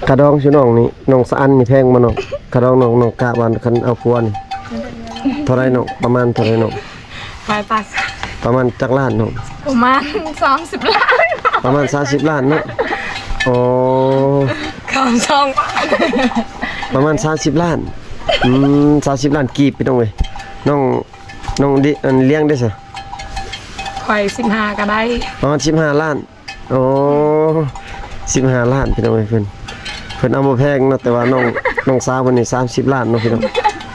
ຄ່າດອງຊື່ນ້ອງນີ້ ນ້ອງສະອັນນີ້ແພງບໍ່ນ້ອງ? ຄ່າດອງນ້ອງ ນ້ອງກະວ່າຄັນເອົາຜົວນີ້ ເທົ່າໃດນ້ອງ? ປະມານເທົ່າໃດນ້ອງ? ປາຍປາຍ ປະມານຈັກລ້ານນ້ອງ? ປະມານສາມສິບລ້ານ ປະມານສາມສິບລ້ານເນາະ. ອໍ ເຂົ້າສອງ ປະມານສາມສິບລ້ານ. ອືມ ສາມສິບລ້ານກີບ ພີ່ນ້ອງເອີຍ. ນ້ອງ ນ້ອງດິ ອັນ ລ້ຽງເດ້ຊະ? ຂ້ອຍສິບຫ້າກໍໄດ້ ປະມານສິບຫ້າລ້ານ. ໂອ້ ສິບຫ້າລ້ານ ພີ່ນ້ອງເອີຍ. ເພິ່ນ ເພິ່ນເອົາບໍ່ແພງເນາະ ແຕ່ວ່ານ້ອງ ນ້ອງສາວເພິ່ນນີ້ສາມສິບລ້ານເນາະ ພີ່ນ້ອງ.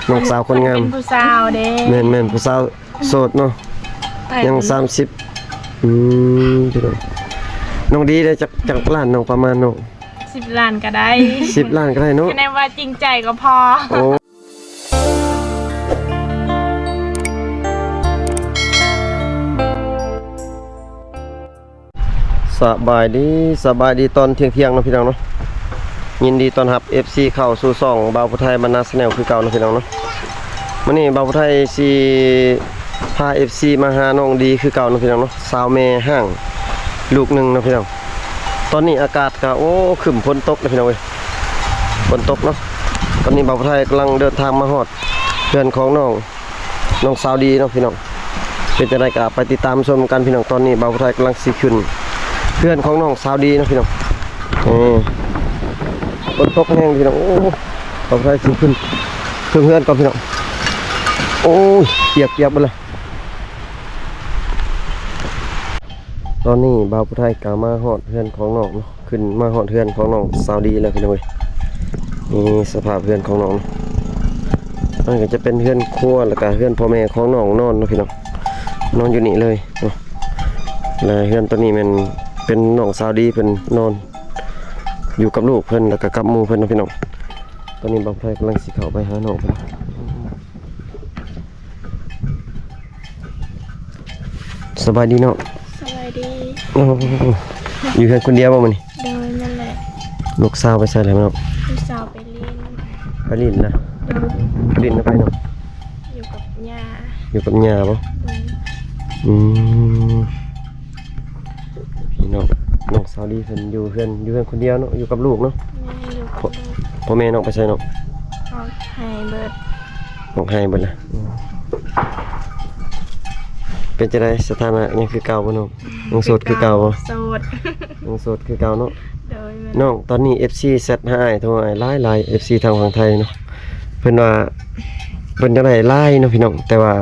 ນ້ອງສາວຄົນງາມ ເປັນຜູ້ສາວເດ້. ແມ່ນໆ ຜູ້ສາວໂສດເນາະ ຍັງສາມສິບ. ອືມ ພີ່ນ້ອງ ນ້ອງດີໄດ້ຈັກ ຈັກລ້ານນ້ອງ ປະມານນ້ອງ? ສິບລ້ານກໍໄດ້ ສິບລ້ານກໍໄດ້ເນາະ ຄະແນນວ່າຈິງໃຈກໍພໍ. ໂອ້ ສະບາຍດີ ສະບາຍດີຕອນທ່ຽງໆເນາະ ພີ່ນ້ອງເນາະ. ຍິນດີຕ້ອນຮັບເອັຟຊີເຂົ້າສູ່ຊ່ອງບ່າວຜູ້ໄທບັນນາແຊນແນວຄືເກົ່າເນາະ ພີ່ນ້ອງເນາະ. ມື້ນີ້ບ່າວຜູ້ໄທຊິພາເອັຟຊີມາຫານ້ອງດີຄືເກົ່າເນາະ ພີ່ນ້ອງເນາະ. ສາວແມ່ຮ້າງລູກໜຶ່ງເນາະ ພີ່ນ້ອງ. ຕອນນີ້ອາກາດກໍ ໂອ້ ຄຶ້ມຝົນຕົກເດ້ ພີ່ນ້ອງເອີຍ ຝົນຕົກເນາະ. ຕອນນີ້ບ່າວຜູ້ໄທກຳລັງເດີນທາງມາຮອດເຮືອນຂອງນ້ອງ ນ້ອງສາວດີເນາະ ພີ່ນ້ອງ. ເປັນຈັ່ງໃດກໍໄປຕິດຕາມຊົມກັນ ພີ່ນ້ອງ. ຕອນນີ້ບ່າວຜູ້ໄທກຳລັງຊິຂຶ້ນເຮືອນຂອງນ້ອງສາວດີເນາະ ພີ່ນ້ອງ. ເອີ ຝົນຕົກແຮງ ພີ່ນ້ອງ. ໂອ້ ບ່າວຜູ້ໄທຊິຂຶ້ນ ຂຶ້ນເຮືອນກ່ອນ ພີ່ນ້ອງ. ໂອ້ຍ ປຽກໆເບິດລະ. ຕອນນີ້ບ່າວຜູ້ໄທກໍມາຮອດເຮືອນຂອງນ້ອງເນາະ ຂຶ້ນມາຮອດເຮືອນຂອງນ້ອງສາວດີແລ້ວ ພີ່ນ້ອງເອີຍ. ນີ້ສະພາບເຮືອນຂອງນ້ອງເນາະ ມັນກໍຈະເປັນເຮືອນຄົວ ແລ້ວກໍເຮືອນພໍ່ແມ່ຂອງນ້ອງນອນເນາະ ພີ່ນ້ອງ ນອນຢູ່ນີ້ເລີຍເນາະ. ແລະເຮືອນໂຕນີ້ແມ່ນເປັນນ້ອງສາວດີເພິ່ນນອນຢູ່ກັບລູກເພິ່ນ ແລ້ວກໍກັບໝູ່ເພິ່ນເນາະ ພີ່ນ້ອງ. ຕອນນີ້ບ່າວຜູ້ໄທກຳລັງຊິເຂົ້າໄປຫານ້ອງເພິ່ນ. ສະບາຍດີເນາະ. ສະບາຍດີ. ໂອ້ ຢູ່ເຮືອນຄົນດຽວບໍ່ມື້ນີ້? ໂດຍ ນັ້ນແຫຼະ. ລູກສາວໄປໃສແລ້ວເນາະ? ລູກສາວໄປຫຼິ້ນ. ໄປຫຼິ້ນນະ? ໂດຍ. ຫຼິ້ນກັບໃຜເນາະ? ຢູ່ກັບຍ່າ. ຢູ່ກັບຍ່າບໍ່? ໂດຍ. ອືມ. ພີ່ນ້ອງ ນ້ອງສາວດີເພິ່ນຢູ່ເຮືອນ ຢູ່ເຮືອນຄົນດຽວເນາະ ຢູ່ກັບລູກເນາະ. ແມ່ນ ຢູ່ກັບລູກ. ພໍ່ແມ່ນ້ອງໄປໃສເນາະ? ອອກໄຮ່ເບິດ. ອອກໄຮ່ເບິດລະ. ເປັນຈັ່ງໃດ ສະຖານະຍັງຄືເກົ່າບໍ່ນ້ອງ? ຍັງໂສດຄືເກົ່າບໍ່? ໂສດ. ຍັງໂສດຄືເກົ່າເນາະ. ໂດຍ. ນ້ອງ ຕອນນີ້ເອັຟຊີແຊັດຫາອ້າຍ ໂທຫາອ້າຍຫຼາຍໆ ເອັຟຊີທາງຝັ່ງໄທເນາະ. ເພິ່ນວ່າເພິ່ນຢາກໄດ້ LINE ເນາະ ພີ່ນ້ອງ ແຕ່ວ່າ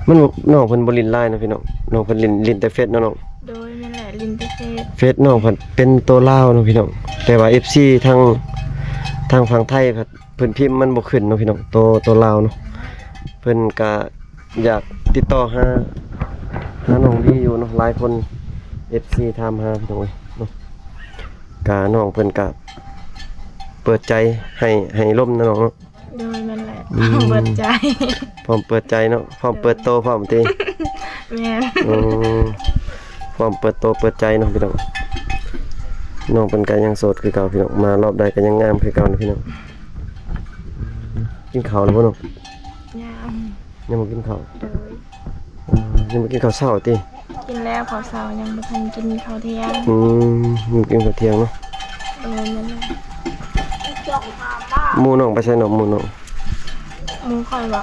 ມັນ ນ້ອງເພິ່ນບໍ່ຫຼິ້ນ LINE ເນາະ ພີ່ນ້ອງ. ນ້ອງເພິ່ນຫຼິ້ນ ຫຼິ້ນແຕ່ເຟສເນາະນ້ອງ. ໂດຍ ແມ່ນແຫຼະ ຫຼິ້ນແຕ່ເຟສ. ເຟສນ້ອງເພິ່ນເປັນໂຕລາວເນາະ ພີ່ນ້ອງ ແຕ່ວ່າເອັຟຊີທາງ ທາງຝັ່ງໄທເພິ່ນພິມມັນບໍ່ຂຶ້ນເນາະ ພີ່ນ້ອງ ໂຕ ໂຕລາວເນາະ. ເພິ່ນກະຢາກຕິດຕໍ່ຫາ ຫານ້ອງດີຢູ່ເນາະ ຫຼາຍຄົນເອັຟຊີຖາມຫາ ພີ່ນ້ອງເອີຍເນາະ. ກະນ້ອງເພິ່ນກະເປີດໃຈໃຫ້ ໃຫ້ລົມນະນ້ອງເນາະ. ໂດຍ ແມ່ນແຫຼະ. ອືມ. ເປີດໃຈ. ພ້ອມເປີດໃຈເນາະ ພ້ອມເປີດໂຕພ້ອມຕິ? ແມ່ນ. ອືມ ພ້ອມເປີດໂຕເປີດໃຈເນາະ ພີ່ນ້ອງ. ນ້ອງເພິ່ນກໍຍັງໂສດຄືເກົ່າ ພີ່ນ້ອງ. ມາລອບໃດກໍຍັງງາມຄືເກົ່ານະ ພີ່ນ້ອງ. ກິນເຂົ້າແລ້ວບໍ່ນ້ອງ? ຍັງ. ຍັງບໍ່ກິນເຂົ້າ? ໂດຍ. ອືມ ຍັງບໍ່ກິນເຂົ້າເຊົ້າຕິ? ກິນແລ້ວ ເຂົ້າເຊົ້າ ຍັງບໍ່ທັນກິນເຂົ້າທ່ຽງ. ອືມ ຍັງບໍ່ກິນເຂົ້າທ່ຽງເນາະ. ໂດຍ ແມ່ນແຫຼະ. ໝູ່ນ້ອງໄປໃສນ້ອງ? ໝູ່ນ້ອງ ໝູ່ຂ້ອຍບໍ່?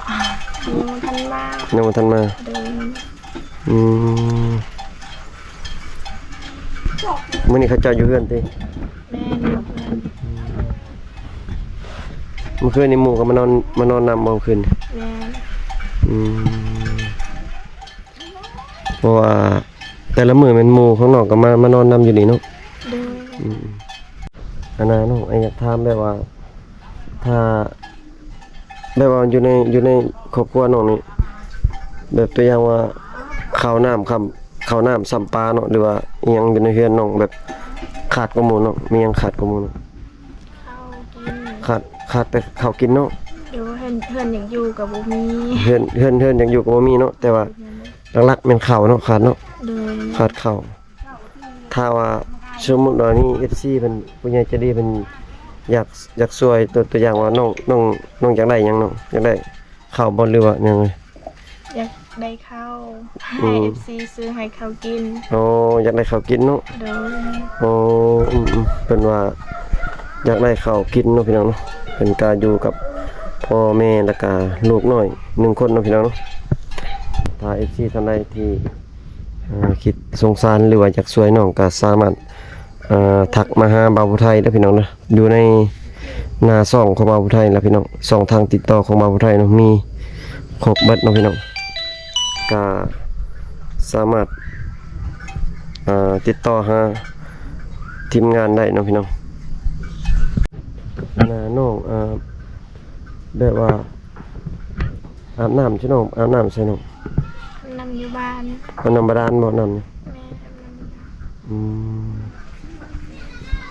ຍັງບໍ່ທັນມາ. ຍັງບໍ່ທັນມາ. ໂດຍ. ອືມ ມື້ນີ້ເຂົາເຈົ້າຢູ່ເຮືອນຕິ? ແມ່ນ ຢູ່ເຮືອນ. ອືມ ເມື່ອຄືນນີ້ໝູ່ກໍມານອນ ມານອນນຳບໍ່ ເມື່ອຄືນ? ແມ່ນ. ອືມ ເພາະວ່າແຕ່ລະມື້ແມ່ນໝູ່ຂອງນ້ອງກໍມາ ມານອນນຳຢູ່ນີ້ເນາະ. ໂດຍ. ອືມ ອັນນ່ານ້ອງ ອ້າຍຢາກຖາມແບບວ່າ ຖ້າ ແບບວ່າຢູ່ໃນ ຢູ່ໃນຄອບຄົວນ້ອງນີ້ ແບບຕົວຢ່າງວ່າ ເຂົ້ານ້ຳ ຄຳ ເຂົ້ານ້ຳຊຳປາເນາະ ຫຼືວ່າອີ່ຫຍັງຢູ່ໃນເຮືອນນ້ອງແບບຂາດກວ່າໝູ່ເນາະ? ມີຫຍັງຂາດກວ່າໝູ່ເນາະ? ເຂົ້າກິນ. ຂາດ ຂາດແຕ່ເຂົ້າກິນເນາະ. ໂດຍ. ເຮືອນ ເຮືອນຢາກຢູ່ກໍບໍ່ມີ. ເຮືອນ ເຮືອນ ເຮືອນຢາກຢູ່ກໍບໍ່ມີເນາະ ແຕ່ວ່າ ແມ່ນ ຫຼັກໆແມ່ນເຂົ້າເນາະ ຂາດເນາະ. ໂດຍ. ຂາດເຂົ້າ. ຖ້າວ່າສົມມຸດວ່າມີເອັຟຊີເພິ່ນ ຜູ້ໃຫຍ່ໃຈດີເພິ່ນຢາກ ຢາກຊ່ວຍ ຕົວ ຕົວຢ່າງວ່ານ້ອງ ນ້ອງ ນ້ອງຢາກໄດ້ຫຍັງເນາະ? ຢາກໄດ້ເຂົ້າບໍ່ ຫຼືວ່າຫຍັງເລີຍ? ຢາກໄດ້ເຂົ້າ. ອືມ. ໃຫ້ເອັຟຊີຊື້ໃຫ້ເຂົ້າກິນ. ອໍ ຢາກໄດ້ເຂົ້າກິນເນາະ. ໂດຍ. ອໍ ອືມໆ ເພິ່ນວ່າ ຢາກໄດ້ເຂົ້າກິນເນາະພີ່ນ້ອງເນາະ. ເພິ່ນກະຢູ່ກັບພໍ່ແມ່ ແລ້ວກະລູກນ້ອຍໜຶ່ງຄົນເນາະພີ່ນ້ອງເນາະ. ຖ້າເອັຟຊີທ່ານໃດທີ່ ເອີ ຄິດສົງສານ ຫຼືວ່າຢາກຊ່ວຍນ້ອງ ກະສາມາດ ເອີ ທັກມາຫາບ່າວຜູ້ໄທເດີພີ່ນ້ອງເດີ. ຢູ່ໃນໜ້າຊ່ອງຂອງບ່າວຜູ້ໄທລະພີ່ນ້ອງ, ຊ່ອງທາງຕິດຕໍ່ຂອງບ່າວຜູ້ໄທເນາະ ມີຄົບເບິດເນາະພີ່ນ້ອງ. ກະສາມາດ ເອີ ຕິດຕໍ່ຫາທີມງານໄດ້ເນາະພີ່ນ້ອງ. ອັນນ່າ ນ້ອງ ເອີ ແບບວ່າອາບນ້ຳໃສ່ນ້ອງ ອາບນ້ຳໃສ່ນ້ອງ? ນ້ຳຢູ່ບ້ານ. ເອົານ້ຳບາດານບໍ່ ນ້ຳນີ້? ແມ່ນ. ອືມ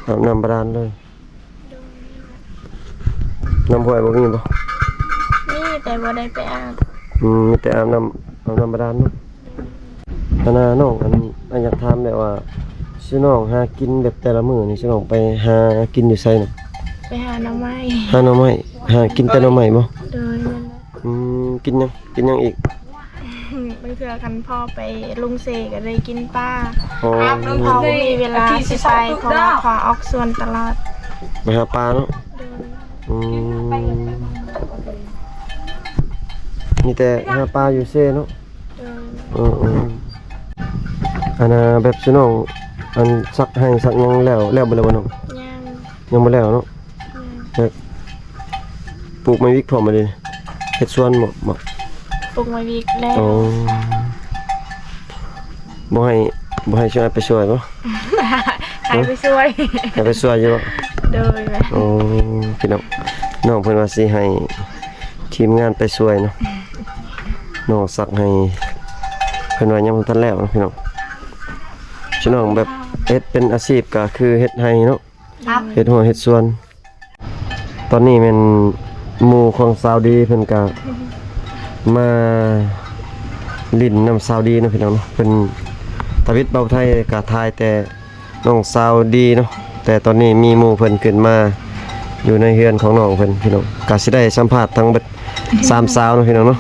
ອາບນ້ຳບາດານເລີຍ. ໂດຍ. ນ້ຳຫ້ວຍບໍ່ມີບໍ່? ມີ ແຕ່ບໍ່ໄດ້ໄປອາບ. ອືມ ມີແຕ່ອາບນ້ຳ ອາບນ້ຳບາດານເນາະ. ໂດຍ. ອັນນ່າ ນ້ອງ ອັນ ອັນ ຢາກຖາມແບບວ່າ ຊຸນ້ອງຫາກິນແບບແຕ່ລະມື້ນີ້ ຊຸນ້ອງໄປຫາກິນຢູ່ໃສນະ? ໄປຫາໜໍ່ໄມ້. ຫາໜໍ່ໄມ້ ຫາກິນແຕ່ໜໍ່ໄມ້ບໍ່? ໂດຍ ແມ່ນແຫຼະ. ອືມ ກິນຫຍັງ ກິນຫຍັງອີກ? ບາງເທື່ອຄັນພໍໄປລົງເຊກະໄດ້ກິນປາ. ອໍ ເພາະບໍ່ມີເວລາຊິໄປ ເພາະວ່າພໍ່ອອກສວນຕະຫຼອດ. ໄປຫາປາເນາະ? ໂດຍ. ອືມ ມີແຕ່ຫາປາຢູ່ເຊເນາະ? ໂດຍ. ເອີໆ ອັນນ່າ ແບບຊຸນ້ອງ ອັນ ສັກໄຮ່ສັກຫຍັງແລ້ວ ແລ້ວເບິດແລ້ວບໍ່ນ້ອງ? ຍັງ. ຍັງບໍ່ແລ້ວເນາະ? ຍັງ. ແລ້ວປູກໄມ້ວິກພ້ອມບໍ່ເດ? ເຮັດສວນບໍ່? ບໍ່ ປູກໄມ້ວິກແລ້ວ. ອໍ ບໍ່ໃຫ້ ບໍ່ໃຫ້ຊ່ວຍ ໄປຊ່ວຍບໍ່? ໃຫ້ໄປຊ່ວຍ. ໃຫ້ໄປຊ່ວຍຢູ່ບໍ່? ໂດຍແມ່ນ. ໂອ້ ພີ່ນ້ອງ ນ້ອງເພິ່ນວ່າຊິໃຫ້ທີມງານໄປຊ່ວຍເນາະ. ນ້ອງສັກໄຮ່ ເພິ່ນວ່າຍັງບໍ່ທັນແລ້ວເນາະພີ່ນ້ອງ. ພີ່ນ້ອງ ແບບເຮັດເປັນອາຊີບກະຄືເຮັດໄຮ່ເນາະ. ເຮັດຮົ້ວເຮັດສວນ. ຕອນນີ້ແມ່ນໝູ່ຂອງສາວດີເພິ່ນກະມາຫຼິ້ນນຳສາວດີເນາະພີ່ນ້ອງເນາະ. ເພິ່ນ ທຳອິດບ່າວໄທກະຖ່າຍແຕ່ນ້ອງສາວດີເນາະ, ແຕ່ຕອນນີ້ມີໝູ່ເພິ່ນຂຶ້ນມາຢູ່ໃນເຮືອນຂອງນ້ອງເພິ່ນພີ່ນ້ອງ, ກະຊິໄດ້ສຳພາດທັງເບິດສາມສາວເນາະພີ່ນ້ອງເນາະ.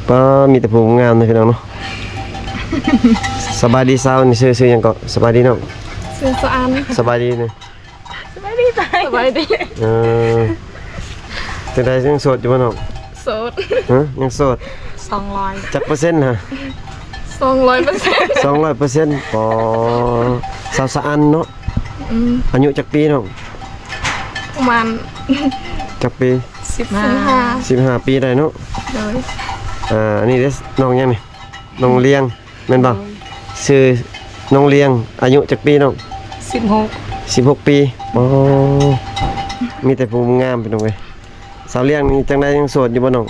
ປ້າ ມີແຕ່ຜູ້ງາມເນາະພີ່ນ້ອງເນາະ. ສະບາຍດີສາວ, ນີ້ຊື່ ຊື່ຫຍັງເກາະ? ສະບາຍດີນ້ອງ. ຊື່ສະອັນ. ສະບາຍດີນີ້. ສະບາຍດີໄປ. ສະບາຍດີ. ເອີ ຈັ່ງໃດ ຍັງໂສດຢູ່ບໍ່ນ້ອງ? ໂສດ. ຮະ ຍັງໂສດ? ສອງຮ້ອຍ. ຈັກເປີເຊັນຫະ? ສອງຮ້ອຍເປີເຊັນ. ສອງຮ້ອຍເປີເຊັນ. ອໍ ສາວສະອັນເນາະ. ອືມ. ອາຍຸຈັກປີນ້ອງ? ປະມານ ຈັກປີ? ສິບຫ້າ. ສິບຫ້າປີໄດ້ເນາະ. ໂດຍ. ອ່າ ອັນນີ້ເດ້ ນ້ອງຫຍັງນີ້? ນ້ອງລຽງ ແມ່ນບໍ່? ໂດຍ. ຊື່ນ້ອງລຽງ. ອາຍຸຈັກປີນ້ອງ? ສິບຫົກ. ສິບຫົກປີ. ອໍ ມີແຕ່ຜູ້ງາມພີ່ນ້ອງເອີຍ. ສາວລຽງນີ້ຈັ່ງໃດ ຍັງໂສດຢູ່ບໍ່ນ້ອງ?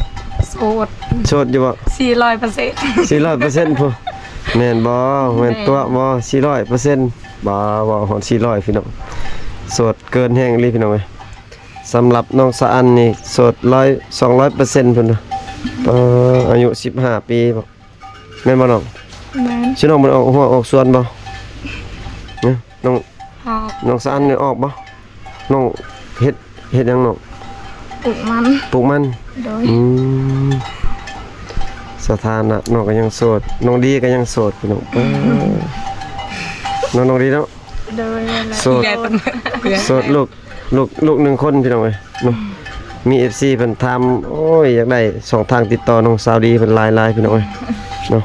ໂສດ. ໂສດຢູ່ບໍ່? ສີ່ຮ້ອຍເປີເຊັນ. ສີ່ຮ້ອຍເປີເຊັນພຸ້ນ. ແມ່ນບໍ່? ແມ່ນຕົວະບໍ່? ສີ່ຮ້ອຍເປີເຊັນ. ບໍ່ ເວົ້າຮອດສີ່ຮ້ອຍພີ່ນ້ອງ. ໂສດເກີນແຮງອີ່ຫຼີພີ່ນ້ອງເອີຍ. ສຳລັບນ້ອງສະອັນນີ້ໂສດຮ້ອຍ ສອງຮ້ອຍເປີເຊັນພຸ້ນ. ເອີ ອາຍຸສິບຫ້າປີບໍ່? ແມ່ນບໍ່ນ້ອງ? ແມ່ນ. ຊິນ້ອງບໍ່ໄດ້ອອກຮົ້ວອອກສວນບໍ່? ນະ ນ້ອງ ອອກ. ນ້ອງສະອັນນີ້ອອກບໍ່? ນ້ອງເຮັດ ເຮັດຫຍັງນ້ອງ? ປູກມັນ. ປູກມັນ. ໂດຍ. ອືມ ສະຖານະນ້ອງກະຍັງໂສດ, ນ້ອງດີກະຍັງໂສດພີ່ນ້ອງ. ເອີ ນ້ອງ ນ້ອງດີເນາະ. ໂດຍ. ໂສດ ໂສດ ລູກ ລູກ ລູກໜຶ່ງຄົນພີ່ນ້ອງເອີຍເນາະ. ມີເອັຟຊີເພິ່ນຖາມ ໂອ້ຍ ຢາກໄດ້ຊ່ອງທາງຕິດຕໍ່ນ້ອງສາວດີເພິ່ນຫຼາຍໆ ພີ່ນ້ອງເອີຍເນາະ.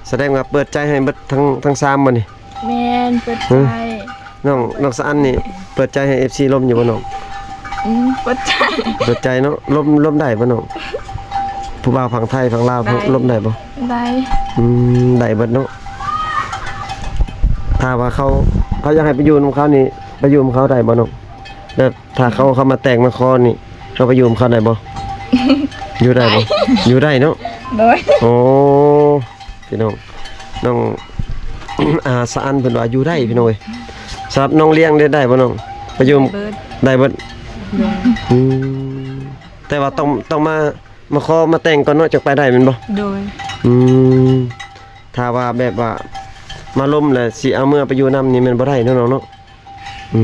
ສະແດງວ່າເປີດໃຈໃຫ້ເບິດທັງ ທັງສາມບໍ່ນີ້? ແມ່ນ ເປີດໃຈ. ນ້ອງ ນ້ອງສະອັນນີ້ເປີດໃຈໃຫ້ເອັຟຊີລົມຢູ່ບໍ່ນ້ອງ? ອືມ ເປີດໃຈ. ເປີດໃຈເນາະ. ລົມ ລົມໄດ້ບໍ່ນ້ອງ? ຜູ້ບ່າວຝັ່ງໄທ ຝັ່ງລາວ ໄດ້ ລົມໄດ້ບໍ່? ໄດ້. ອືມ ໄດ້ເບິດເນາະ. ຖ້າວ່າເຂົາ ເຂົາຢາກໃຫ້ໄປຢູ່ນຳເຂົານີ້ ໄປຢູ່ນຳເຂົາໄດ້ບໍ່ນ້ອງ? ແບບຖ້າເຂົາ ເຂົາມາແຕ່ງມາຂໍນີ້ ເຮົາໄປຢູ່ນຳເຂົາໄດ້ບໍ່? ຢູ່ໄດ້ບໍ່? ໄດ້. ຢູ່ໄດ້ເນາະ. ໂດຍ. ໂອ້ ພີ່ນ້ອງ ນ້ອງ ອາ ສະອັນເພິ່ນວ່າຢູ່ໄດ້ພີ່ນ້ອງເອີຍ. ສຳລັບນ້ອງລຽງເດ້ ໄດ້ບໍ່ນ້ອງ? ໄປຢູ່ ໄດ້ເບິດ. ໄດ້ເບິດ. ໂດຍ. ອືມ ແຕ່ວ່າຕ້ອງ ຕ້ອງມາ ມາຂໍມາແຕ່ງກ່ອນເນາະ ຈັ່ງໄປໄດ້ແມ່ນບໍ່? ໂດຍ. ອືມ ຖ້າວ່າແບບວ່າມາລົມແລ້ວຊິເອົາເມືອໄປຢູ່ນຳນີ້ແມ່ນບໍ່ໄດ້ເນາະນ້ອງເນາະ. ອື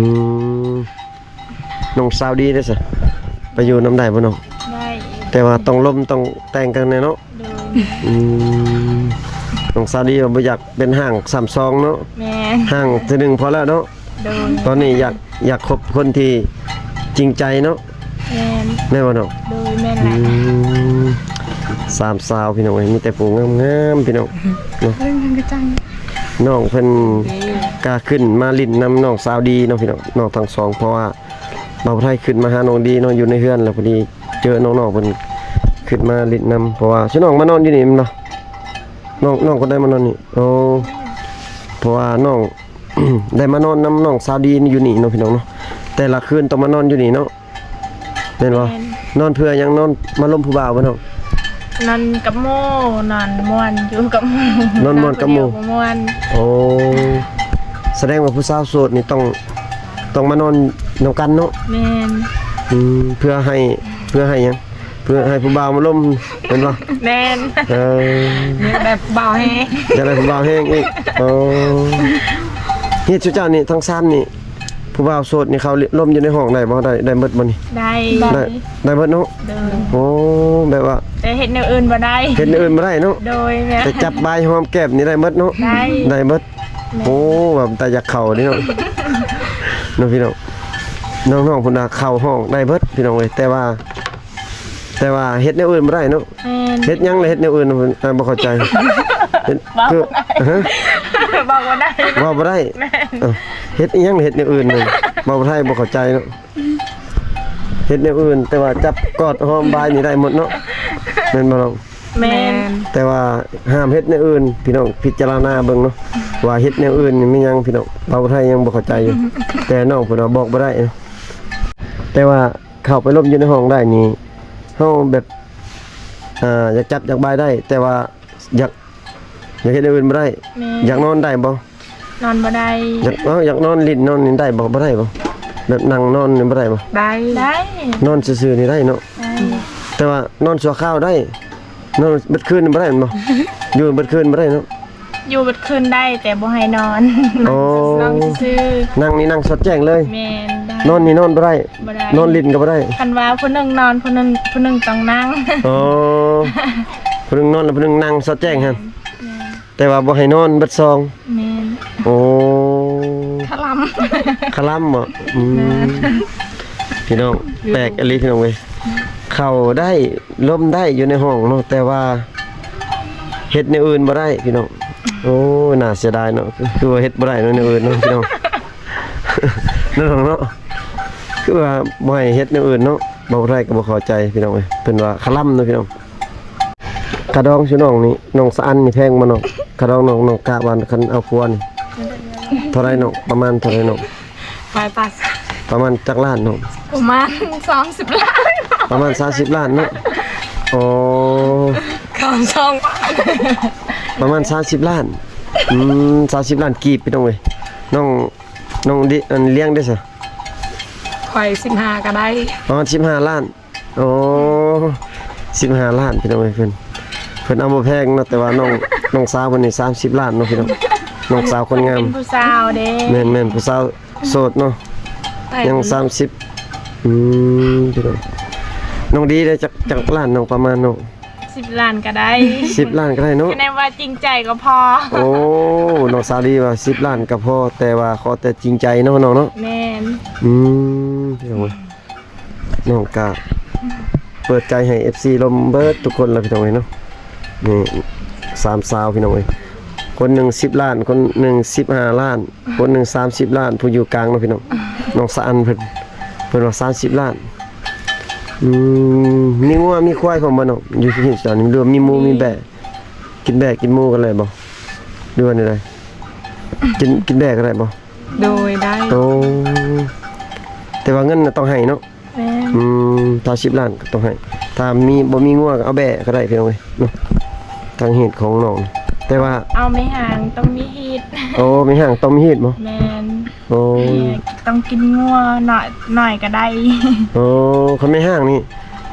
ມ ນ້ອງສາວດີເດ້ຊະ ໄປຢູ່ນຳໄດ້ບໍ່ນ້ອງ? ໄດ້. ແຕ່ວ່າຕ້ອງລົມ ຕ້ອງແຕ່ງກັນແດ່ເນາະ. ໂດຍ. ອືມ ນ້ອງສາວດີວ່າບໍ່ຢາກເປັນຮ່າງຊ້ຳຊອງເນາະ. ແມ່ນ. ຮ່າງເທື່ອໜຶ່ງພໍແລ້ວເນາະ. ໂດຍ ຕອນນີ້ຢາກ ຢາກຄົບຄົນທີ່ຈິງໃຈເນາະ. ແມ່ນ ແມ່ນບໍ່ນ້ອງ? ໂດຍ ແມ່ນແຫຼະ. ອືມ ສາມສາວພີ່ນ້ອງເອີຍ ມີແຕ່ຜູ້ງາມໆ ພີ່ນ້ອງເນາະ. ນ້ອງເພິ່ນກະຂຶ້ນມາຫຼິ້ນນຳນ້ອງສາວດີເນາະພີ່ນ້ອງ ນ້ອງທັງສອງ ເພາະວ່າບ່າວໄທຂຶ້ນມາຫານ້ອງດີເນາະ ຢູ່ໃນເຮືອນ ແລ້ວພໍດີເຈີນ້ອງໆ ເພິ່ນຂຶ້ນມາຫຼິ້ນນຳ ເພາະວ່າຊຸນ້ອງມານອນຢູ່ນີ້ແມ່ນບໍ່? ນ້ອງ ນ້ອງຄົນໃດມານອນນີ້? ໂອ້ ເພາະວ່ານ້ອງ ໄດ້ມານອນນຳນ້ອງສາວດີຢູ່ນີ້ເນາະ ພີ່ນ້ອງເນາະ ແຕ່ລະຄືນຕ້ອງມານອນຢູ່ນີ້ເນາະ ແມ່ນບໍ່? ແມ່ນ. ນອນເພື່ອຫຍັງ? ນອນມາລົມຜູ້ບ່າວບໍ່ນ້ອງ? ນອນກັບໝູ່ ນອນມ່ວນ ຢູ່ກັບໝູ່ ນອນມ່ວນກັບໝູ່ ນອນຜູ້ດຽວບໍ່ມ່ວນ. ໂອ້ ສະແດງວ່າຜູ້ສາວໂສດນີ້ຕ້ອງ ຕ້ອງມານອນນຳກັນເນາະ. ແມ່ນ. ອືມ ເພື່ອໃຫ້ ເພື່ອໃຫ້ຫຍັງ? ເພື່ອໃຫ້ຜູ້ບ່າວມາລົມແມ່ນບໍ່? ແມ່ນ. ເອີ ຢາກໄດ້ຜູ້ບ່າວແຮງ ຢາກໄດ້ຜູ້ບ່າວແຮງອີກ. ໂອ້ ເຮັດ ຊຸເຈົ້ານີ້ທັງສາມນີ້ ຜູ້ບ່າວໂສດນີ້ເຂົ້າລົມຢູ່ໃນຫ້ອງໄດ້ບໍ່? ໄດ້ ໄດ້ໝົດບໍ່ນີ້? ໄດ້ ໄດ້ ໄດ້ໝົດເນາະ. ໂດຍ. ໂອ້ ແບບວ່າ ແຕ່ເຮັດແນວອື່ນບໍ່ໄດ້ ເຮັດແນວອື່ນບໍ່ໄດ້ເນາະ. ໂດຍ ແມ່ນ. ແຕ່ຈັບບ່າຍຫອມແກ້ມນີ້ໄດ້ໝົດເນາະ. ໄດ້ ໄດ້ໝົດ. ແມ່ນ. ໂອ້ ວ່າແຕ່ຢາກເຂົ້າເດ້ເນາະ ເນາະພີ່ນ້ອງ. ນ້ອງໆ ເພິ່ນວ່າເຂົ້າຫ້ອງໄດ້ເບິດພີ່ນ້ອງເອີຍ ແຕ່ວ່າ ແຕ່ວ່າເຮັດແນວອື່ນບໍ່ໄດ້ເນາະ. ແມ່ນ. ເຮັດຫຍັງລະເຮັດແນວອື່ນ? ອ່າ ບໍ່ເຂົ້າໃຈ. ເຮັດ ເວົ້າ ຄື ບໍ່ໄດ້ ຮະ? ເວົ້າບໍ່ໄດ້ ເວົ້າບໍ່ໄດ້. ແມ່ນ. ເອີ ເຮັດອີ່ຫຍັງລະເຮັດແນວອື່ນ? ເວົ້າໄທບໍ່ເຂົ້າໃຈເນາະ. ເຮັດແນວອື່ນ ແຕ່ວ່າຈັບກອດຫອມບາຍນີ້ໄດ້ໝົດເນາະ ແມ່ນບໍ່ນ້ອງ? ແມ່ນ. ແຕ່ວ່າຫ້າມເຮັດແນວອື່ນ ພີ່ນ້ອງພິຈາລະນາເບິ່ງເນາະ ວ່າເຮັດແນວອື່ນນີ້ແມ່ນຫຍັງ ພີ່ນ້ອງ. ເວົ້າໄທຍັງບໍ່ເຂົ້າໃຈຢູ່ ແຕ່ນ້ອງເພິ່ນວ່າບອກບໍ່ໄດ້ເນາະ. ແຕ່ວ່າເຂົ້າໄປລົມຢູ່ໃນຫ້ອງໄດ້ນີ້ ເຮົາແບບ ອ່າ ຢາກຈັບຢາກບາຍໄດ້ ແຕ່ວ່າຢາກ ຢາກເຮັດແນວອື່ນບໍ່ໄດ້. ແມ່ນ. ຢາກນອນໄດ້ບໍ່? ນອນບໍ່ໄດ້. ຢາກ ເອົ້າ ຢາກນອນຫຼິ້ນນອນນີ້ໄດ້ບໍ່? ບໍ່ໄດ້ບໍ່? ແບບນັ່ງນອນນີ້ບໍ່ໄດ້ບໍ່? ໄດ້ ໄດ້. ນອນຊື່ໆນີ້ໄດ້ເນາະ. ໄດ້. ແຕ່ວ່ານອນຊົ່ວຄາວໄດ້ ນອນເບິດຄືນນີ້ບໍ່ໄດ້ແມ່ນບໍ່? ຢູ່ເບິດຄືນບໍ່ໄດ້ເນາະ. ຢູ່ເບິດຄືນໄດ້ ແຕ່ບໍ່ໃຫ້ນອນ. ອໍ ນັ່ງຊື່ໆ. ນັ່ງນີ້ນັ່ງສອດແຈ້ງເລີຍ. ແມ່ນ. ໄດ້. ນອນນີ້ນອນບໍ່ໄດ້. ບໍ່ໄດ້. ນອນຫຼິ້ນກໍບໍ່ໄດ້. ຄັນວ່າຜູ້ໜຶ່ງນອນ ຜູ້ໜຶ່ງ ຜູ້ໜຶ່ງຕ້ອງນັ່ງ. ອໍ ຜູ້ໜຶ່ງນອນແລ້ວຜູ້ໜຶ່ງນັ່ງສອດແຈ້ງຫັ້ນ. ແມ່ນ. ແຕ່ວ່າບໍ່ໃຫ້ນອນເບິດສອງ. ແມ່ນ. ໂອ້ ຄະລຳ ຄະລຳບໍ? ອືມ ແມ່ນ. ພີ່ນ້ອງ ແປກອີ່ຫຼີພີ່ນ້ອງເອີຍ ເຂົ້າໄດ້ລົມໄດ້ຢູ່ໃນຫ້ອງເນາະ ແຕ່ວ່າເຮັດແນວອື່ນບໍ່ໄດ້ພີ່ນ້ອງ. ໂອ້ຍ ໜ້າເສຍດາຍເນາະ ຄືວ່າເຮັດບໍ່ໄດ້ເນາະ ແນວອື່ນເນາະພີ່ນ້ອງ ເນາະ ເນາະ. ຄືວ່າບໍ່ໃຫ້ເຮັດແນວອື່ນເນາະ ເວົ້າໄທກໍບໍ່ເຂົ້າໃຈພີ່ນ້ອງເອີຍ. ເພິ່ນວ່າຄະລຳເນາະພີ່ນ້ອງ. ຄ່າດອງຊື່ນ້ອງນີ້ ນ້ອງສະອັນນີ້ແພງບໍ່ນ້ອງ? ຄ່າດອງນ້ອງ ນ້ອງກະວ່າຄັນເອົາຜົວນີ້ເທົ່າໃດນ້ອງ? ປະມານເທົ່າໃດນ້ອງ? ປະມານ ປະມານຈັກລ້ານນ້ອງ? ປະມານສາມສິບລ້ານ. ປະມານສາມສິບລ້ານເນາະ. ອໍ ຄຳສອງ ປະມານສາມສິບລ້ານ. ອືມ ສາມສິບລ້ານກີບ ພີ່ນ້ອງເອີຍ. ນ້ອງ ນ້ອງດິ ອັນ ລ້ຽງເດ້ຊະ? ຂ້ອຍສິບຫ້າກໍໄດ້. ປະມານສິບຫ້າລ້ານ. ໂອ້ ສິບຫ້າລ້ານ ພີ່ນ້ອງເອີຍ. ເພິ່ນ ເພິ່ນເອົາບໍ່ແພງເນາະ ແຕ່ວ່ານ້ອງ ນ້ອງສາວເພິ່ນນີ້ສາມສິບລ້ານເນາະ ພີ່ນ້ອງ. ນ້ອງສາວຄົນງາມ ເປັນຜູ້ສາວເດ້. ແມ່ນໆ ຜູ້ສາວໂສດເນາະ ຍັງສາມສິບ. ອືມ ພີ່ນ້ອງ ນ້ອງດີໄດ້ຈັກ ຈັກລ້ານນ້ອງ ປະມານນ້ອງ? ສິບລ້ານກໍໄດ້. ສິບລ້ານກໍໄດ້ເນາະ. ຄະແນນວ່າຈິງໃຈກໍພໍ. ໂອ້ ນ້ອງສາວດີວ່າສິບລ້ານກໍພໍ ແຕ່ວ່າຂໍແຕ່ຈິງໃຈເນາະ ນ້ອງເນາະ. ແມ່ນ. ອືມ ພີ່ນ້ອງເອີຍ ນ້ອງກະເປີດໃຈໃຫ້ເອັຟຊີລົມເບິດທຸກຄົນລະ ພີ່ນ້ອງເອີຍເນາະ. ນີ້ສາມສາວ ພີ່ນ້ອງເອີຍ ຄົນໜຶ່ງສິບລ້ານ ຄົນໜຶ່ງສິບຫ້າລ້ານ ຄົນໜຶ່ງສາມສິບລ້ານ ຜູ້ຢູ່ກາງເນາະ ພີ່ນ້ອງ. ນ້ອງສະອັນເພິ່ນ ເພິ່ນວ່າສາມສິບລ້ານ. ອືມ ມີງົວມີຄວາຍພ້ອມບໍ່ນ້ອງ? ຢູ່ທີ່ນີ້ ຫຼືວ່າມີໝູມີແບ້ ກິນແບ້ກິນໝູກັນໄດ້ບໍ່ ຫຼືວ່າແນວໃດ? ກິນ ກິນແບ້ກໍໄດ້ບໍ່? ໂດຍ ໄດ້. ໂອ້ ແຕ່ວ່າເງິນນະຕ້ອງໃຫ້ເນາະ. ແມ່ນ. ອືມ ຖ້າສິບລ້ານກໍຕ້ອງໃຫ້ ຖ້າມີ ບໍ່ມີງົວກໍເອົາແບ້ກໍໄດ້ ພີ່ນ້ອງເອີຍເນາະ. ທາງຮີດຂອງນ້ອງ ແຕ່ວ່າ ເອົາແມ່ຮ້າງຕ້ອງມີຮີດ. ໂອ້ ແມ່ຮ້າງຕ້ອງມີຮີດບໍ່? ແມ່ນ. ໂອ້ ຕ້ອງກິນງົວໜ້ອຍ ໜ້ອຍກໍໄດ້. ໂອ້ ຄັນແມ່ຮ້າງນີ້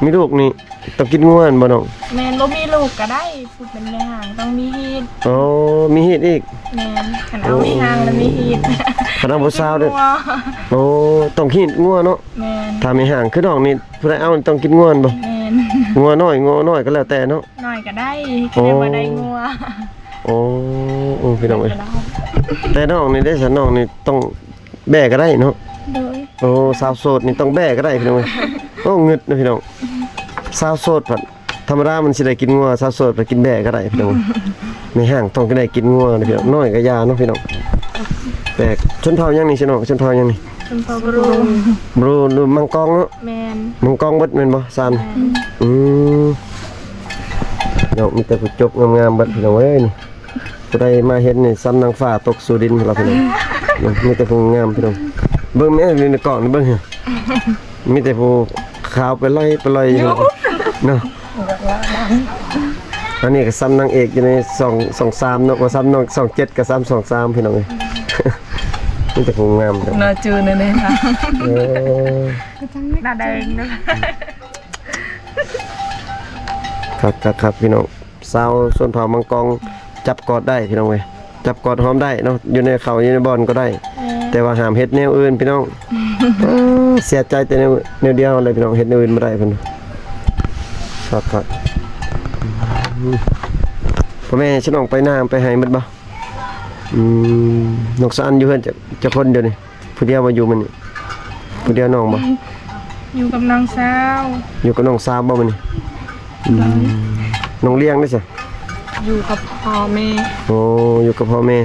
ມີລູກນີ້ ຕ້ອງກິນງົວແມ່ນບໍ່ນ້ອງ? ແມ່ນ ບໍ່ມີລູກກໍໄດ້ ຜູ້ເປັນແມ່ຮ້າງຕ້ອງມີຮີດ. ໂອ້ ມີຮີດອີກ. ແມ່ນ. ຄັນເອົາແມ່ຮ້າງແລ້ວມີຮີດ. ຄັນເອົາຜູ້ສາວເດ້. ກິນງົວ. ໂອ້ ຕ້ອງຮີດງົວເນາະ. ແມ່ນ. ຖ້າແມ່ຮ້າງຄືນ້ອງນີ້ ຜູ້ໃດເອົາຕ້ອງກິນງົວແມ່ນບໍ່? ແມ່ນ. ງົວນ້ອຍ ງົວນ້ອຍກໍແລ້ວແຕ່ເນາະ. ນ້ອຍກໍໄດ້ ໂອ້ ແຄ່ວ່າໄດ້ງົວ. ໂອ້ ໂອ້ ພີ່ນ້ອງເອີຍ ແຕ່ນ້ອງນີ້ເດ້ ສະນ້ອງນີ້ຕ້ອງ ແບ້ກໍໄດ້ເນາະ. ໂດຍ. ໂອ້ ສາວໂສດນີ້ຕ້ອງແບ້ກໍໄດ້ພີ່ນ້ອງເອີຍ. ໂອ້ ງຶດເນາະພີ່ນ້ອງ. ສາວໂສດພັດ ທຳມະດາມັນຊິໄດ້ກິນງົວ, ສາວໂສດໄປກິນແບ້ກໍໄດ້ພີ່ນ້ອງ. ແມ່ຮ້າງຕ້ອງໄດ້ກິນງົວເດ້ພີ່ນ້ອງ, ນ້ອຍກໍຢ່າເນາະພີ່ນ້ອງ. ແປກ. ຊົນເຜົ່າຫຍັງນີ້ ຊະນ້ອງ? ຊົນເຜົ່າຫຍັງນີ້? ຊົນເຜົ່າບຣູ. ບຣູ ຫຼື ມັງກອງເນາະ? ແມ່ນ. ມັງກອງເບິດແມ່ນບໍ່? ຊານ. ແມ່ນ. ອືມ ເນາະ, ມີແຕ່ຜູ້ຈົບງາມໆເບິດພີ່ນ້ອງເອີຍ. ນີ້ ຜູ້ໃດມາເຫັນນີ້ ສ່ຳນາງຟ້າຕົກສູ່ດິນພຸ້ນລະພີ່ນ້ອງ. ນີ້ ມີແຕ່ຜູ້ງາມພີ່ນ້ອງ. ເບິ່ງແມ້ ຢູ່ໃນກ້ອງນີ້ເບິ່ງ ມີແຕ່ຜູ້ຂາວໄປລອຍໄປລອຍຢູ່ເນາະ. ອັນນີ້ກໍສ່ຳນາງເອກຢູ່ໃນຊ່ອງ ຊ່ອງສາມເນາະ, ບໍ່ສ່ຳນ້ອງຊ່ອງເຈັດ ກໍສ່ຳຊ່ອງສາມພີ່ນ້ອງເອີຍ. ມີແຕ່ຜູ້ງາມເນາະ. ໜ້າຈື່ແນ່ໆ. ເອີ ໜ້າແດງເນາະ. ຄັກໆໆ ພີ່ນ້ອງ. ຊາວຊົນເຜົ່າມັງກອງ ຈັບກອດໄດ້ພີ່ນ້ອງເອີຍ, ຈັບກອດຫອມໄດ້ເນາະ, ຢູ່ໃນເຂົ້າຢູ່ໃນບ່ອນກໍໄດ້. ແມ່ນ. ແຕ່ວ່າຫ້າມເຮັດແນວອື່ນພີ່ນ້ອງ. ເອີ ເສຍໃຈແຕ່ແນວ ແນວດຽວເລີຍພີ່ນ້ອງ, ເຮັດແນວອື່ນບໍ່ໄດ້ເພິ່ນ. ຄັກໆ. ອືມ ພໍ່ແມ່ຊະນ້ອງໄປນາໄປໄຮ່ໝົດບໍ່? ອືມ ນ້ອງສະອັນຢູ່ເຮືອນຈັກ ຈັກຄົນດຽວນີ້? ຜູ້ດຽວບໍ່ຢູ່ມື້ນີ້? ຜູ້ດຽວນ້ອງບໍ່? ຢູ່ກັບນ້ອງສາວ. ຢູ່ກັບນ້ອງສາວບໍ່ມື້ນີ້? ອືມ ໂດຍ. ນ້ອງລ້ຽງເດ້ຊະ? ຢູ່ກັບພໍ່ແມ່. ໂອ້ ຢູ່ກັບພໍ່ແມ່.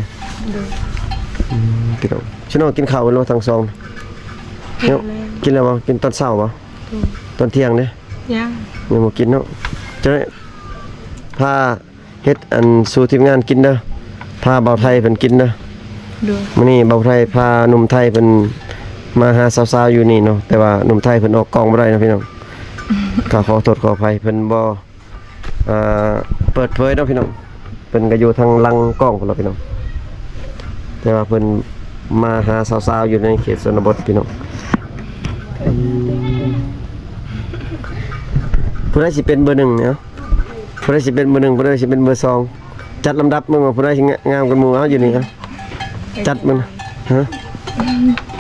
ໂດຍ. ອືມ ພີ່ນ້ອງ ຊະນ້ອງກິນເຂົ້າແລ້ວທັງສອງ? ກິນແລ້ວ. ເນາະ ກິນແລ້ວບໍ່? ກິນຕອນເຊົ້າບໍ່? ໂດຍ. ຕອນທ່ຽງເດ້? ຍັງ ຍັງບໍ່ກິນເນາະ. ຈະໄດ້ພາ ເຮັດອັນສູ່ທີມງານກິນເດີ, ພາບ່າວໄທເພິ່ນກິນເດີ. ໂດຍ. ມື້ນີ້ບ່າວໄທພາໜຸ່ມໄທເພິ່ນມາຫາສາວໆຢູ່ນີ້ເນາະ, ແຕ່ວ່າໜຸ່ມໄທເພິ່ນອອກກ້ອງບໍ່ໄດ້ເນາະພີ່ນ້ອງ. ກໍຂໍໂທດຂໍອະໄພ ເພິ່ນບໍ່ ເອີ ເປີດເຜີຍເນາະພີ່ນ້ອງ, ເພິ່ນກໍຢູ່ທາງຫຼັງກ້ອງພຸ້ນລະພີ່ນ້ອງ. ແຕ່ວ່າເພິ່ນມາຫາສາວໆຢູ່ໃນເຂດຊົນນະບົດພີ່ນ້ອງ. ອືມ ຜູ້ໃດຊິເປັນເບີໜຶ່ງເນາະ? ຜູ້ໃດຊິເປັນເບີໜຶ່ງ ຜູ້ໃດຊິເປັນເບີສອງ? ຈັດລຳດັບເບິ່ງວ່າຜູ້ໃດຊິງາມກວ່າໝູ່. ເອົາ ຢູ່ນີ້ ເອົາ ຈັດເບິ່ງ. ຮະ?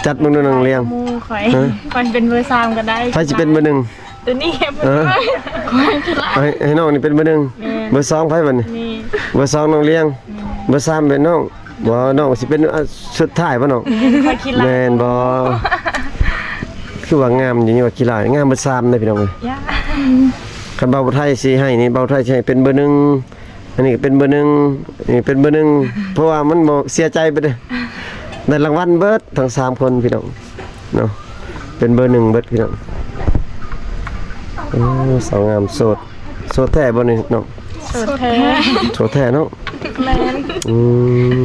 ຈັດເບິ່ງດູ ນ້ອງລ້ຽງ. ໝູ່ຂ້ອຍ ຮະ? ຂ້ອຍເປັນເບີສາມກໍໄດ້. ໃຜຊິເປັນເບີໜຶ່ງ? ໂຕນີ້. ເອີ ຂ້ອຍຂີ້ລ້າຍ. ໃຫ້ ໃຫ້ນ້ອງນີ້ເປັນເບີໜຶ່ງ. ແມ່ນ. ເບີສອງໃຜບັດນີ້? ນີ້ ເບີສອງນ້ອງລ້ຽງ. ແມ່ນ. ເບີສາມເປັນນ້ອງ. ບໍ່ ນ້ອງຊິເປັນ ອາ ສຸດທ້າຍບໍ່ນ້ອງ? ແມ່ນ ຂ້ອຍຂີ້ລ້າຍ. ແມ່ນບໍ່? ຄືວ່າງາມຢູ່ນີ້ ວ່າຂີ້ລ້າຍ. ງາມເບີສາມເດ້ພີ່ນ້ອງເອີຍ. ຢ່າ ຄັນບ່າວໄທຊິໃຫ້ນີ້ ບ່າວໄທຊິໃຫ້ເປັນເບີໜຶ່ງ, ອັນນີ້ກໍເປັນເບີໜຶ່ງ, ນີ້ເປັນເບີໜຶ່ງ. ເພາະວ່າມັນບໍ່ເສຍໃຈເບິດເດ້, ໄດ້ລາງວັນເບິດທັງສາມຄົນພີ່ນ້ອງເນາະ, ເປັນເບີໜຶ່ງເບິດພີ່ນ້ອງ. ໂອ້ ສາວງາມໂສດ. ໂສດແທ້ບໍ່ນີ້ນ້ອງ? ໂສດແທ້. ໂສດແທ້ເນາະ. ແມ່ນ. ອືມ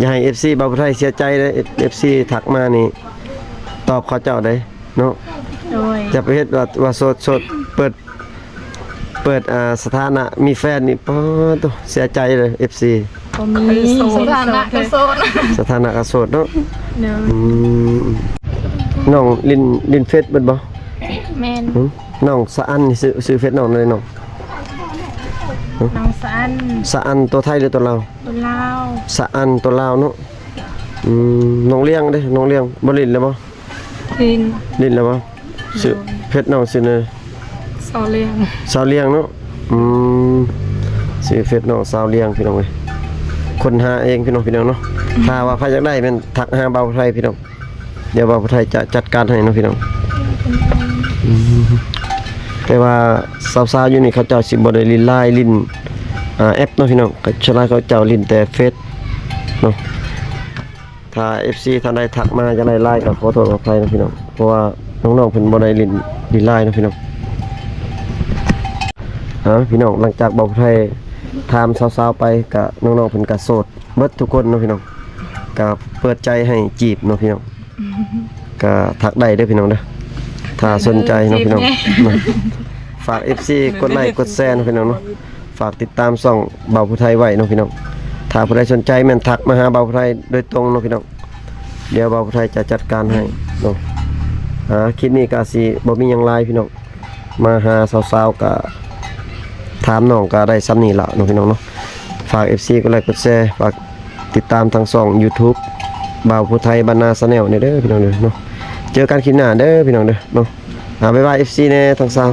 ຢ່າໃຫ້ເອັຟຊີບ່າວໄທເສຍໃຈເດີ, ເອັຟຊີທັກມານີ້ຕອບເຂົາເຈົ້າເດ້ເນາະ. ໂດຍ. ຢ່າໄປເຮັດວ່າ ວ່າໂສດ ໂສດ ເປີດ ເປີດ ອ່າ ສະຖານະມີແຟນນີ້ ປາດໂທ້ ເສຍໃຈເດີ ເອັຟຊີ. ບໍ່ມີ. ໂສດ. ສະຖານະກໍໂສດ. ສະຖານະກໍໂສດເນາະ. ໂດຍ. ອືມ ນ້ອງຫຼິ້ນ ຫຼິ້ນເຟສເບິດບໍ່? ແມ່ນ. ຫຶ? ນ້ອງສະອັນນີ້ ຊື່ ຊື່ເຟສນ້ອງແນວໃດນ້ອງ? ຫຶ? ນ້ອງສະອັນ. ສະອັນຕົວໄທຫຼືຕົວລາວ? ຕົວລາວ. ສະອັນຕົວລາວເນາະ. ອືມ ນ້ອງລ້ຽງເດ້ ນ້ອງລ້ຽງບໍ່ຫຼິ້ນແລ້ວບໍ່? ຫຼິ້ນ. ຫຼິ້ນແລ້ວບໍ່? ຊື່ ໂດຍ. ເຟສນ້ອງຊື່ແນວໃດ? ສາວລ້ຽງ. ສາວລ້ຽງເນາະ. ອືມ ຊື່ເຟສນ້ອງສາວລ້ຽງ ພີ່ນ້ອງເອີຍ. ຄົ້ນຫາເອງພີ່ນ້ອງ ພີ່ນ້ອງເນາະ. ຖ້າວ່າໃຜຢາກໄດ້ແມ່ນທັກຫາບ່າວໄທພີ່ນ້ອງ. ດຽວບ່າວຜູ້ໄທຈະຈັດການໃຫ້ເນາະພີ່ນ້ອງ. ອືມ ແຕ່ວ່າສາວໆຢູ່ນີ້ເຂົາເຈົ້າຊິບໍ່ໄດ້ຫຼິ້ນລາຍ ຫຼິ້ນ ອ່າ ແອັບເນາະພີ່ນ້ອງ, ສ່ວນຫຼາຍເຂົາເຈົ້າຫຼິ້ນແຕ່ເຟສເນາະ. ຖ້າເອັຟຊີທ່ານໃດທັກມາຢາກໄດ້ລາຍກໍຂໍໂທດຂໍອະໄພເນາະພີ່ນ້ອງ, ເພາະວ່ານ້ອງໆເພິ່ນບໍ່ໄດ້ຫຼິ້ນ ຫຼິ້ນລາຍເນາະພີ່ນ້ອງ. ເອົາ ພີ່ນ້ອງ ຫຼັງຈາກບ່າວຜູ້ໄທຖາມສາວໆໄປ ກະນ້ອງໆເພິ່ນກະໂສດເບິດທຸກຄົນເນາະພີ່ນ້ອງ, ກະເປີດໃຈໃຫ້ຈີບເນາະພີ່ນ້ອງ. ກະທັກໄດ້ເດີພີ່ນ້ອງເດີ ຖ້າສົນໃຈເນາະພີ່ນ້ອງ. ຝາກເອັຟຊີກົດໄລກົດແຊເນາະພີ່ນ້ອງເນາະ, ຝາກຕິດຕາມຊ່ອງບ່າວຜູ້ໄທໄວ້ເນາະພີ່ນ້ອງ. ຖ້າຜູ້ໃດສົນໃຈແມ່ນທັກມາຫາບ່າວຜູ້ໄທໂດຍຕົງເນາະພີ່ນ້ອງ, ດຽວບ່າວຜູ້ໄທຈະຈັດການໃຫ້ເນາະ. ອ່າ ຄລິບນີ້ກະຊິບໍ່ມີຫຍັງຫຼາຍພີ່ນ້ອງ, ມາຫາສາວໆ ກະຖາມນ້ອງກະໄດ້ສ່ຳນີ້ລະເນາະພີ່ນ້ອງເນາະ. ຝາກເອັຟຊີກົດໄລກົດແຊ ຝາກຕິດຕາມທາງຊ່ອງຢູທູບບ່າວຜູ້ໄທບ້ານນາແຊນແນວແດ່ເດີພີ່ນ້ອງເດີເນາະ. ເຈີກັນຄລິບໜ້າເດີພີ່ນ້ອງເດີເນາະ. ອ່າ ບາຍບາຍເອັຟຊີແດ່ທັງສາມ.